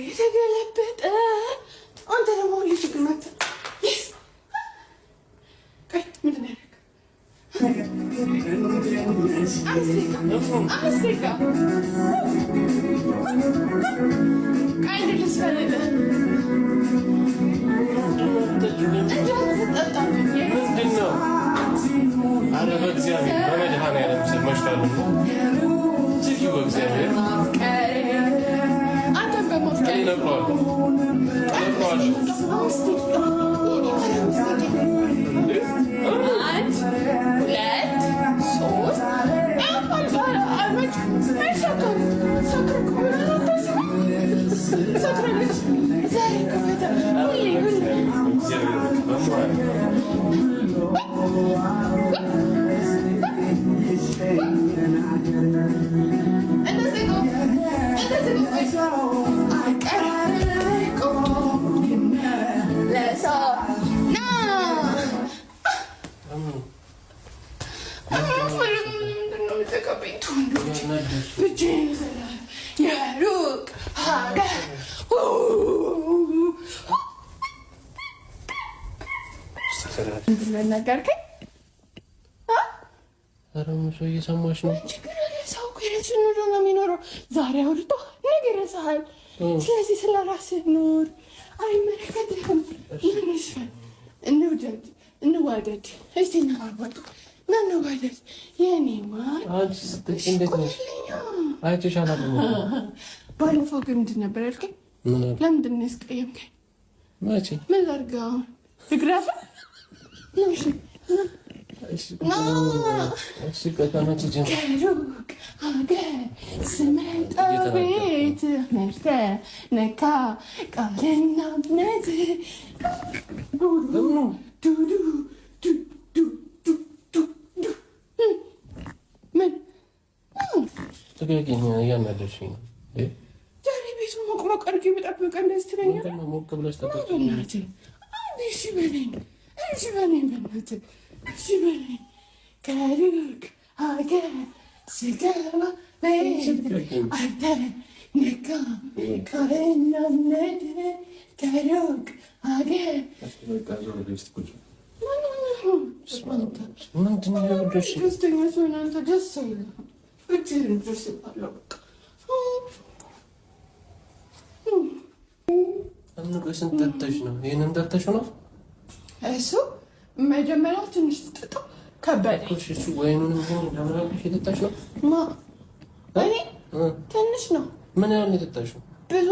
የተገለበጠ። አንተ ደግሞ ሁሌ ችግር መጥተህ yes፣ ቆይ ምንድን ነው ያደረገው? 5 ደቂቃ፣ 5 ደቂቃ። ቆይ እንዴ ልስፈልልህ። እንዳትጠጣብኝ። ምንድን ነው? አረ በእግዚአብሔር፣ በመድኃኒዓለም ስም መሽቷል እኮ። ዝጊው በእግዚአብሔር። አንተን እኔ በማፍቀር እነግረዋለሁ፣ እነግረዋለሁ። 5 ደቂቃ የኔ ማር፣ 5 ደቂቃ። አንድ፣ ሁለት፣ ሶስት። ሰክራለች ዛሬ እኮ በጣም ሁሌ ሁሌ። እግዚአብሔር በማርያም። እንደዚህ ነው፣ እንደዚህ ነው። አይቀርም ለሰው ና። ምንድን ነው የምትቀበኝ? ብቻዬን የሩቅ ሀገር። ምንድን ነው ያናገርከኝ? ኧረ ሰው እየሰማሽ ነው። ችግር አለ? ሰው እኮ የራሱን ኑሮ ነው የሚኖረው። ዛሬ አውርቶ ነገ ይረሳሃል። ስለዚህ ስለ ራስህ ኑር። አይመለከትህም። ምን ይስፈን? እንውደድ፣ እንዋደድ፣ እስቲ እንዋደድ፣ ና እንዋደድ። የኔ ማር። አንቺ ስትጠጪ እንዴት ነሽ? አይቼሽ አላውቅም እኮ። ባለፈው ግን ምንድን ነበር ያልከኝ? ምን አልኩ? ለምንድን ነው ያስቀየምከኝ? መቼ? ምን ላድርግ አሁን? ትግራፍ እሺ፣ ቆይ ከመቼ ጀምሮ? ከሩቅ ሀገር ስመጣ ቤት መርተህ ነካ ቃልና እምነት ለምኑ? ዱዱ ዱ ዱ ዱ ዱ ዱ ምን? ልቀቂኝ፣ እያናደድሽኝ ነው። እንዴ? ዛሬ ቤቱ ሞቅ ሞቅ አድርጌ ብጠብቅ እንደዚህ ትለኛለህ? ምንድን ነው ሞቅ ብለሽ ጠጣሽ? በእናትህ አንድ እሺ በለኝ፣ እሺ በለኝ፣ በእናትህ እሺ በለኝ። ከሩቅ ሀገር ስገባ ቤት አልተነካ ቃልና እምነት ከሩቅ ሀገር። በቃ ዞር በይ እስኪ ቁጭ። ምንድን ነው የወደድሽ? ደስተኛ ስሆን አንተ ደስ አይልህም። እጅህን ደስ ይላል በቃ። ምን ቆይ ስንት ጠጥተሽ ነው? ይሄንን ጠጥተሽ ነው? እሱ መጀመሪያ ትንሽ ስጠጣው ከበደኝ። እሺ፣ እሱ ወይኑንም ቢሆን ለምናልሽ የጠጣሽ ነው? ማ እኔ? ትንሽ ነው። ምን ያህል ነው የጠጣሽው? ብዙ።